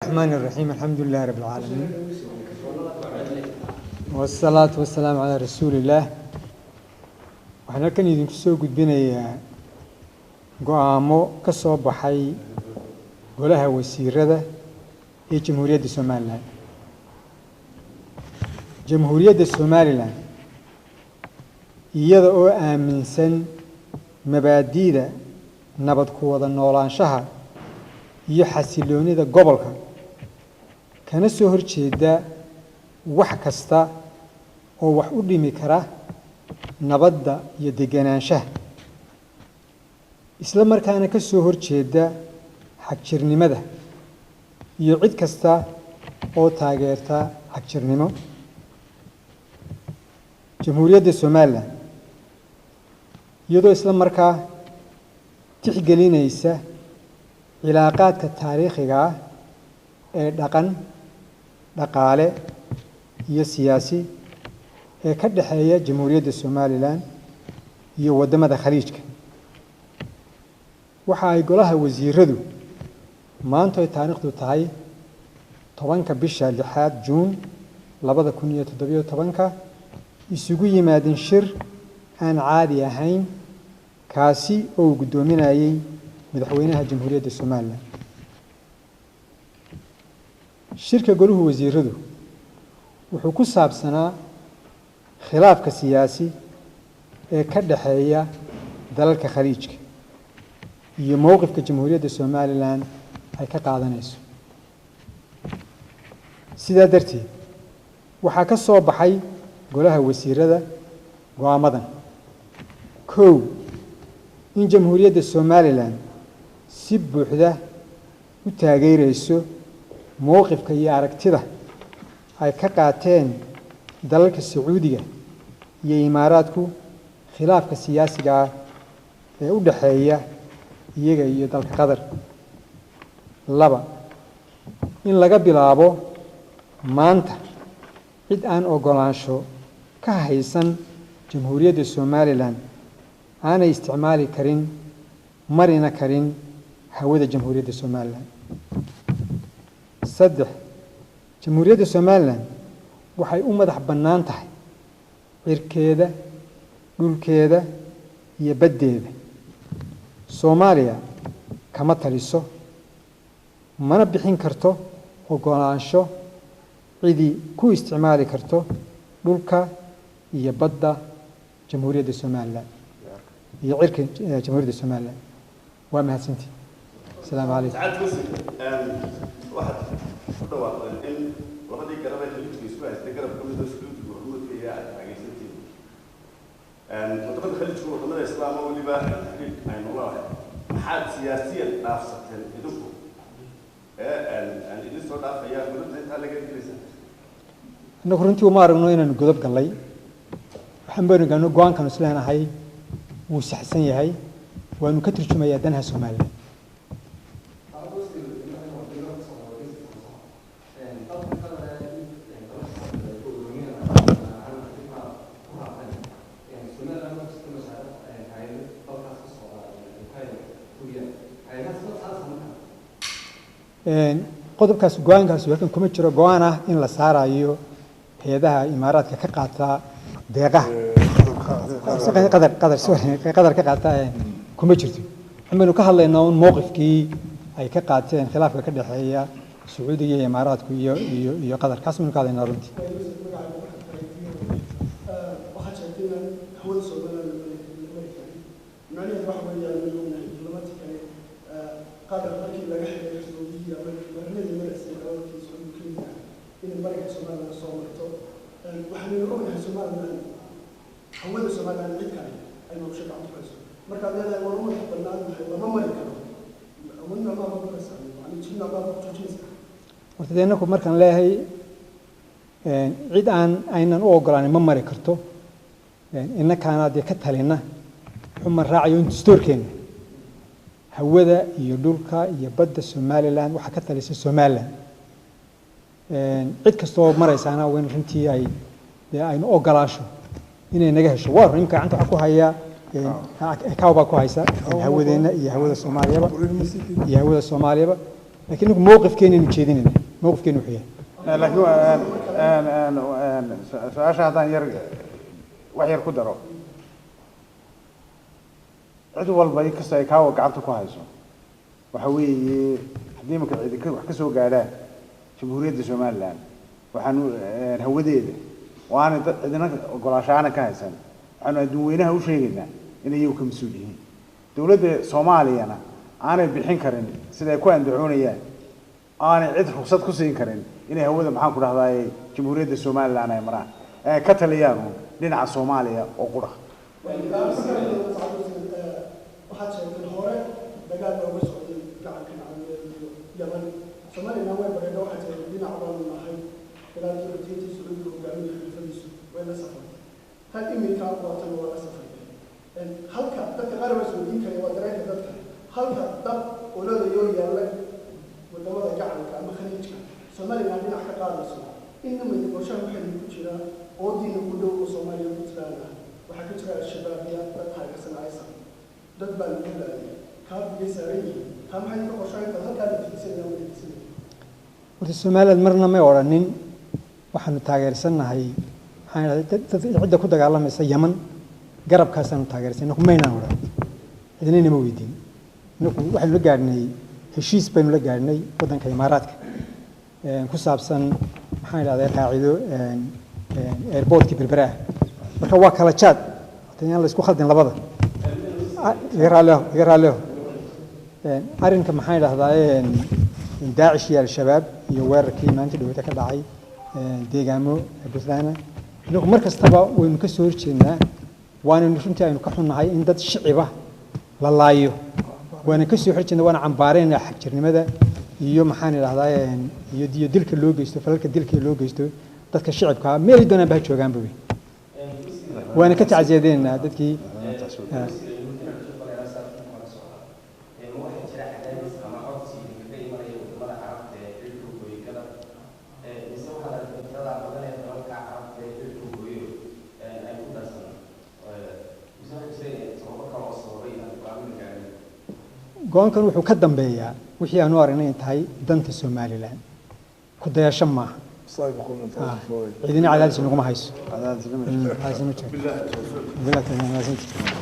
الرحمن الرحيم، الحمد لله رب العالمين، والصلاة والسلام على رسول الله. Waxaan halkan idinku soo gudbinayaa go'aamo ka soo baxay golaha wasiirada ee Jamhuuriyadda Somaliland. Jamhuuriyadda Somaliland, iyada oo aaminsan mabaadi'da nabad ku wada noolaanshaha iyo xasiloonida gobolka, kana soo horjeeda wax kasta oo wax u dhimi kara nabadda iyo degenaanshaha, isla markaana ka soo horjeeda xagjirnimada iyo cid kasta oo taageerta xagjirnimo. Jamhuuriyadda Somaliland, iyadoo isla markaa tixgelinaysa cilaaqaadka taariikhiga ah ee dhaqan, dhaqaale iyo siyaasi ee ka dhexeeya Jamhuuriyadda Somaliland iyo waddamada Khaliijka, waxa ay golaha wasiiradu maanto ay taariikhdu tahay 10-ka bisha lixaad, Juun, 2017-ka isugu yimaadeen shir aan caadi ahayn, kaasi oo uu guddoominayey madaxweynaha Jamhuuriyadda Somaliland. Shirka goluhu wasiiradu wuxuu ku saabsanaa khilaafka siyaasi ee ka dhexeeya dalalka Khaliijka iyo mowqifka Jamhuuriyadda Somaliland ay ka qaadanayso. Sidaa darteed, waxaa ka soo baxay golaha wasiirada go'aamadan: 1, in Jamhuuriyadda Somaliland si buuxda u taageereyso mowqifka iyo aragtida ay ka qaateen dalalka Sacuudiga iyo Imaaraadku khilaafka siyaasiga ah ee u dhexeeya iyaga iyo dalka Qatar. 2, in laga bilaabo maanta cid aan oggolaansho ka haysan Jamhuuriyadda Somaliland aanay isticmaali karin, marina karin hawada Jamhuuriyadda Somaliland. 3, Jamhuuriyadda Somaliland waxay u madax bannaan tahay cirkeeda, dhulkeeda iyo baddeeda. Soomaaliya kama taliso, mana bixin karto oggolaansho cidii ku isticmaali karto dhulka iyo badda Jamhuuriyadda Somaliland iyo cirka Jamhuuriyadda Somaliland. Waa mahadsantii. Asalaamu calaykum. Sacaad wasiir, waxaad ku dhawaaqdeen in labadii garab ee Khaliijka isku haystay garab ka mid oo Sacuudiga hormuudka iyo aad taageersantihiin. Wadamada Khaliijka, wadamada Islaama weliba xiriir aynu leedahay, maxaad siyaasiyan dhaafsateen idinku ee aan idin soo dhaafaya godobta intaa laga gelaysa? Innagu runtii uma aragno inaanu godob gallay. Waxaan baynu gaano go'aankanu is leenahay wuu saxsan yahay, waanu ka turjumayaa danaha Somaliland. Qodobkaas, go'aankaas halkan kuma jiro. Go'aan ah in la saarayo hay'adaha Imaaraadka ka qaata deeqaha, Qatar, sorry, Qatar ka qaata, kuma jirto. Waxaan baynu ka hadlaynaa un mowqifkii ay ka qaateen khilaafka ka dhexeeya Sacuudiga iyo Imaaraadku iyo Qatar. Kaas baynu ka hadlaynaa runtii. Waxaad sheegtay inaan hawada Somaliland la mari karin. Macnaheedu waxa weeyaan, waynu ognahay diplomatically Qatar markii laga xidhay xuduudihii ama marinadii maraysay dalalkii Sacuudi Kenya inay marinka Somaliland soo marto. Waxaanaynu ognahay Somaliland, hawada Somaliland cid kale ay maamusho, gacanta ku hayso. Markaad leedahay waan u madax bannaan nahay, lama mari karo, awoodna maaba maraysaa, yani jidna maaba ku joojinaysaa? Horta dee innaku markaan leeyahay cid aan aynan u ogolaanin ma mari karto, innakaana dee ka talina wuxuu raacayo in dastuurkeenna hawada iyo dhulka iyo badda Somaliland waxaa ka talisa Somaliland. Cid kastoo maraysaana waa in runtii ay dee aynu ogolaasho inay naga hesho. Waa run, imika gacanta waxaa ku haya ICAO baa ku haysa hawadeenna iyo hawada Soomaaliyaba. Laakiin inagu mowqifkeenaynu jeedinayna, mowqifkeenu wuxuu yahay. Laakiin su-aasha haddaan yar wax yar ku daro, cid walba inkastoo ay kaawa gacanta ku hayso, waxa weeye haddii imanka cidi wax ka soo gaadhaan Jamhuuriyadda Somaliland, waxaanu hawadeeda oo aanay dad cidina ogolaansho aanan ka haysan, waxaanu adduun weynaha u sheegaynaa in iyagu ka mas-uul yihiin. Dowladda Soomaaliyana aanay bixin karin sida ay ku andacoonayaan, aanay cid ruksad ku siin karin inay hawada, maxaan ku dhahdaay, Jamhuuriyadda Somaliland ay maraan, ee ka taliyaan uun dhinaca Soomaaliya oo qura. Waxaad sheegtay hore dagaal looga socday gacanka Carbeed iyo Yaman, Somaliland way bareedha. Waxaad sheegtay dhinac baanu nahay dagaalkii Xutiyiintii Sacuudiga hogaaminaya xulafadiisu way la safartay. Tan iminka waa tan waa la safartay. Halka dadka qaar baa isweydiin karaya, waa dareenka dadka, halka dab ololayo yaalla wadamada gacanka ama Khaliijka, Somaliland dhinac ka qaadayso inama qorshaha waxaa ku jira oodiina ku dhow oo Soomaaliya Puntland ah waxaa ka jira Al-Shabaab iyo dad taageersan ISIL, dad baa lagu laayay, kaabigay saaran yihiin. Taa maxay ka qorshayn kartaa halkaa la tiigsanaya ama tiigsanaya? Horta Somaliland marna may odhanin waxaanu taageersannahay, maxaan idhahday, dad cidda ku dagaalamaysa Yaman garabkaasaanu taageersan. Inaku maynaan odhan, cidina inama weydiin. Inaku waxaynu la gaadhnay heshiis baynu la gaadhnay waddanka Imaaraadka ku saabsan, maxaan idhahday, qaacido airportkii Berbera ah. Marka waa kala jaad. Horta inaan la isku khaldin labada. Iga raalliho, iga raalliho. Arrinka, maxaan idhahdaa, Daacish iyo Al-Shabaab iyo weerarkii maalinta dhaweyta ka dhacay deegaamo Puntland, inagu mar kastaba waynu ka soo horjeednaa, waanaynu runtii aynu ka xunnahay in dad shiciba la laayo. Waana ka soo horjeednaa, waana cambaaraynaa xagjirnimada iyo, maxaan idhahdaa, iyo dilka loo geysto, falalka dilka loo geysto dadka shicibka ah, meelay doonaan ba ha joogaanba wey. Waana ka tacsiyadeynaynaa dadkii. Waxaa jira cadaadis ama codsi kaga imanaya wadamada Carabta ee xiriirka gooyey Qatar, mise waxaad aragtay tirada badan ee dalalka Carabta ee xiriirka gooyo ay ku darsan, mise waxaa jira sababo kale oo sababay inaad go'aamada gaadhin? Go-aankan wuxuu ka dambeeyaa wixii aanu aragnay in tahay danta Somaliland. Ku dayasho maaha. Cidina cadaadis naguma hayso. Cadaadis lama Cadaadis ma jiro. Billahi tawfiiq.